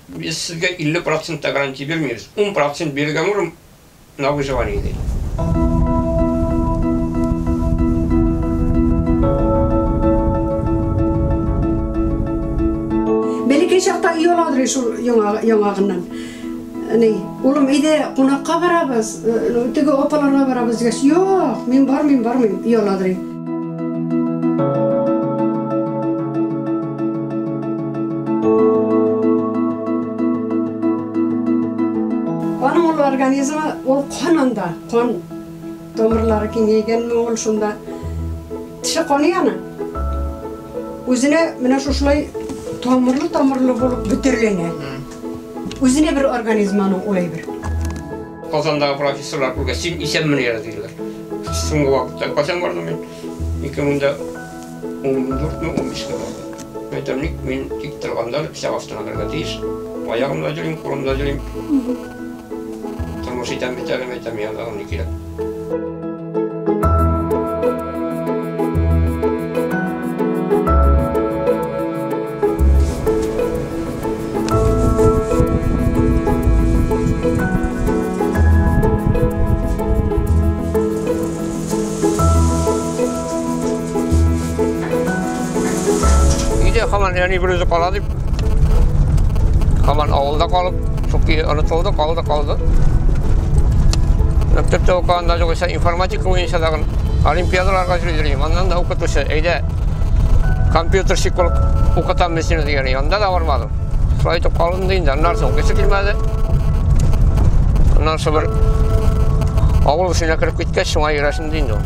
Без сезгә 50% та гарантия бирмибез. 10% бирергә можем на выживание, ди. Бәләкәй чакта ояладыр шул яңагыннан. Ни, улым, әйдә кунакка барабыз, теге апаларга барабыз дигәч, юк, мин бармыйм, бармыйм, ояладыр. Аның ул организмы, ул кан анда, кан тамырлары киңәйгәнме ул шунда. Теше каны аның. Үзенә менә шушылай тамырлы-тамырлы булып бөтерләнә. Үзенә бер организм аның ул әйбер. Казандагы профессорлар күргәч, син исәнмени әле диделәр. Соңгы вакытта кайчан бардым мин? 2014-ме, 15-ме бардым. Мин әйтәм, ник мин тик торганда пычак астына керергә тиеш? Аягымда йөрим, кулымда йөрим. Тормыш итәм бит әле, әйтәм, миңа тагын ни кирәк? Өйдә һаман әни бер үзе кала дип, һаман авылда калып, шул көе онытылды, калды, калды. Мәктәптә укыганда югыйсә информатика буенча тагын олимпиадаларга йөри йөрим. Аннан да укытучы, әйдә, компьютерщик булып укытам мин сине дигән, анда да бармадым. Шулай итеп калынды инде. Аннан соң укыйсы килмәде. Аннан соң бер авыл эшенә кереп киткәч, шуңа ирешенде инде ул.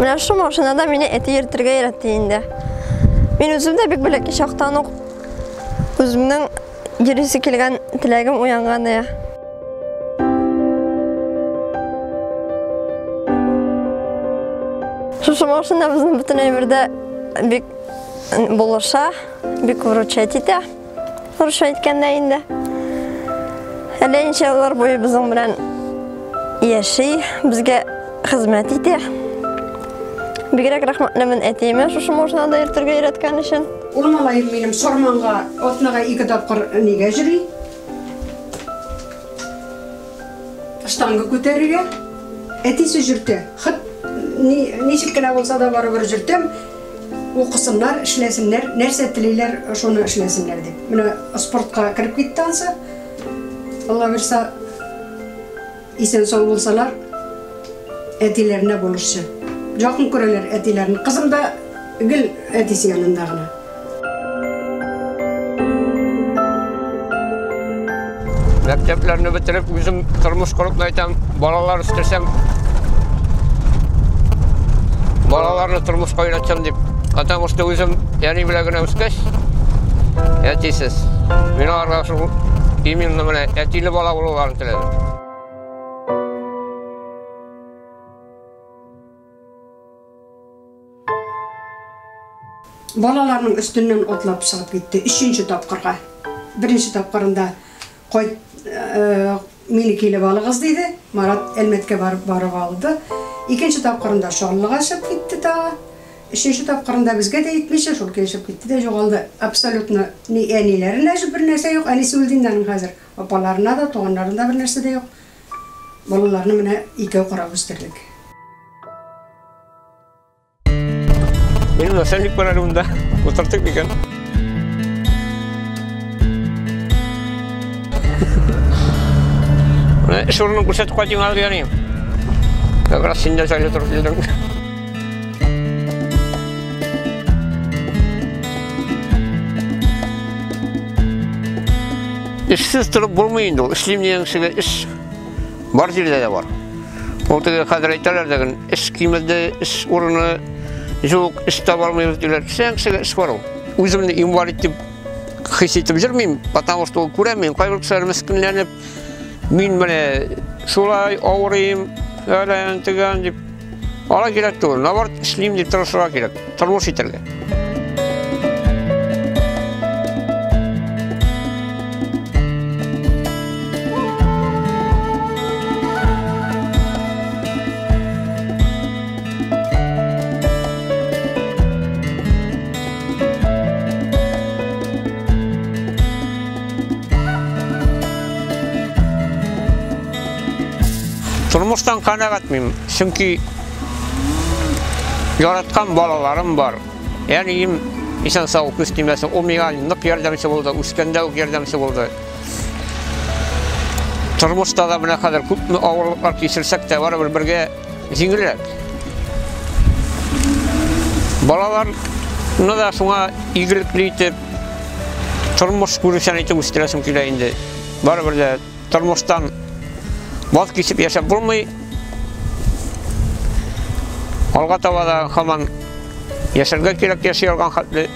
Менә шул машинада мине әти йөртергә өйрәтте инде. Мин үзем дә бик бәләкәй чактан ук үземнең йөрисе килгән теләгем уянган иде. Шушы машина безнең бөтен әйбердә бик булыша, бик выручать итә. Русча әйткәндә инде. Әллә ничә еллар буе безнең белән яши, безгә хезмәт итә. Бигрәк рәхмәтлемен әтиемә шушы машинада йөртергә өйрәткән өчен. Ул малаем минем Сарманга атнага ике тапкыр нигә йөри? Штанга күтәрергә. Әтисе йөртә. Хыт ничек кенә булса да барыбер йөртәм. Укысыннар, эшләсеннәр, нәрсә телиләр, шуны эшләсеннәр дип. Менә спортка кереп китте ансы. Алла бирса, исән сау булсалар, әтиләренә булышчы. Якын күрәләр әтиләрен. Кызым да гел әтисе янында гына. Мәктәпләрне бетереп, үзем тормыш корып әйтәм, балалар үстерсәм, балаларны тормышка өйрәтсәм дип. Потому что үзем әни белән генә үскәч, әтисез. Мин аларга шул именно менә әтиле бала булуларын теләдем. Балаларның өстеннән атлап чыгып китте. Өченче тапкырга. Беренче тапкырында кайт, мине килеп алыгыз диде. Марат Әлмәткә барып барып алды. Икенче тапкырында Чаллыга чыгып китте тагы. Өченче тапкырында безгә дә әйтмичә шул килешеп китте дә югалды. Абсолютно ни әниләренә бер нәрсә юк. Әнисе үлде инде аның хәзер. Апаларына да, туганнарына да бер нәрсә дә юк. Балаларны менә икәү карап үстердек. Минем начальник бар әле монда. Утыртык микән? Менә эш урынын күрсәтеп кайтыйм әле дигән идем. Как раз син дә җайлы торып килдең. Эшсез торып булмый инде ул. Эшлим дигән кешегә эш бар җирдә дә бар. Ул теге хәзер әйтәләр дә, эш кимеде, эш урыны юк, эш таба алмыйбыз диләр. Эшләгән кешегә эш бар ул. Үземне инвалид дип хис итеп йөрмим, потому что ул күрәм мин, кайбер кешеләр мескенләнеп, мин менә шулай авырыйм, фәлән, тегән дип. Алай кирәк түгел, наоборот, эшлим дип тырышырга кирәк, тормыш итәргә. Тормыштан канәгать мин, чөнки яраткан балаларым бар. Әнием исән сау, күз тимәсен, ул миңа нык ярдәмче булды, үскәндә үк ярдәмче булды. Тормышта да менә хәзер күпме авырлыклар кичерсәк тә, барыбер бергә җиңелрәк. Балаларны да шуңа игелекле итеп, тормыш күрүчән итеп үстерәсем килә инде. Барыбер дә тормыштан ваз кичеп яшәп булмый. Алга таба да һаман яшәргә кирәк, яши алган хәтле.